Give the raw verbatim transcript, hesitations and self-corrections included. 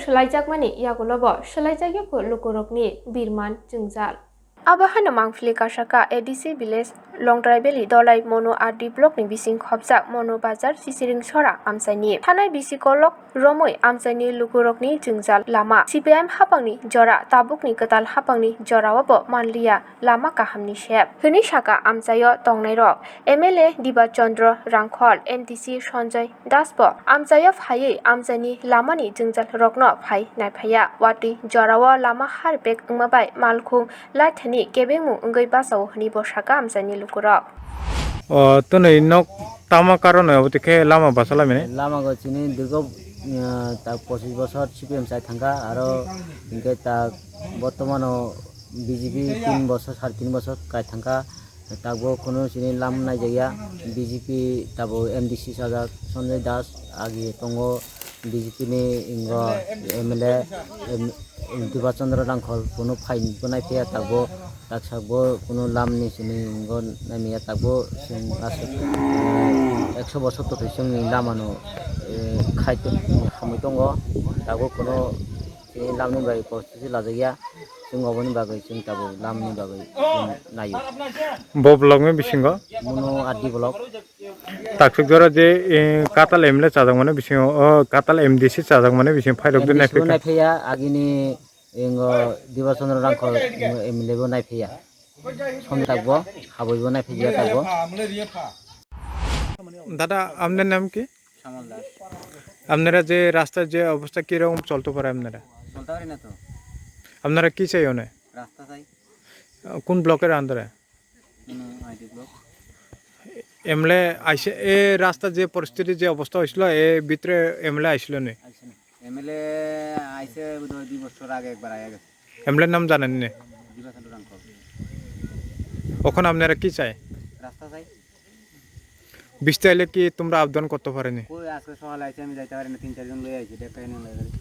Swlaijakmani yagulobo swlaijakya kho lukurokni birman jwngjal. Abo haino mangpili kasaka A D C village Longtrai Valley Dolai Mono R D block ni bising khopjak Mono Bazar Sisiring Sora amchaini thanai bisi kolok romwi amchaini lukurokni jwngjal lama C P I M hapangni jora tabukni kwtal hapangni jorao bo manliya lama kahamni sep hwnwi saka amchaio tongnairok. M L A Diba Chandra Rangkhol, M D C Sanjay Das bo amchaio phaiwi amchaini lamani jwngjal rokno phai naiphaiya. Watwi jorao lama harpek wngma bai malkhung laithani kebengmung wngwi bachao hwnwi bo saka amchaini lukurok. O, twnwi nok tama karon abo twi khe lama basa lamini? Lama go chini dirgo, uh, tak pochis bosor C P M chai thangkha, aro hinkhe tak bortomano B J P tin bosor, sare tin bosor kai thangkha. Tabuk kunu chini lam naijakya, B J P tabuk M D C sajak Sanjay Das agi tongo, B J P ni ingo M L A, em, Diba Chandra Rangkhol kunu phai bo naiphaiya tabuk, taksa bo kunu lam ni chini ingo naimaya tabuk chwng aswk, eh, ekso bosor totwi chwngni lamano, eh, khai tong-, hamwi tongo, tabuk kunu chini lamni bai kosto se lajakya, chwng oboni bagwi chwng tabuk lamni bagwi chwng naio. Bo block ni bisingo? Mono R D block. Taksuk jora je, eh, Katal M L A chajakmani bisingo, o, Katal M D C chajakmani bisingo phairok de M D C bo naiphai kha. Naiphaiya, agini ingo Diba Chandra Rangkhol ingo M L A bo naiphaiya. Song takbo, habwi bo naiphaiya takbo. দাদা, আপনার নাম কি? শ্যামল দাস। আপনারা যে রাস্তার যে অবস্থা, কিরকম চলতে পারে আপনারা? চলতে পারি না তো। আপনারা কি চাই ওনে? রাস্তা চাই। কোন ব্লকের আন্ডারে? কোনো আইডি ব্লক। এমএলএ আইসে, এ রাস্তা যে পরিস্থিতি, যে অবস্থা হয়েছিল, এ ভিতরে এমএলএ আইছিল নি? আইসে না। এমএলএ আইসে বোধহয় দুই বছর আগে একবার আয়া গেছে। এমএলএর নাম জানেন নি? দিবাচন্দ্র রাংখল। এখন আপনারা কি চাই? রাস্তা চাই। বৃষ্টি আইলে কি তোমরা আবেদন করতে পারেনি? কই আজকে সকালে আইসে, আমি যাইতে পারি না, তিন চারজন লই আইছি, দেখা এনে লই আইছি।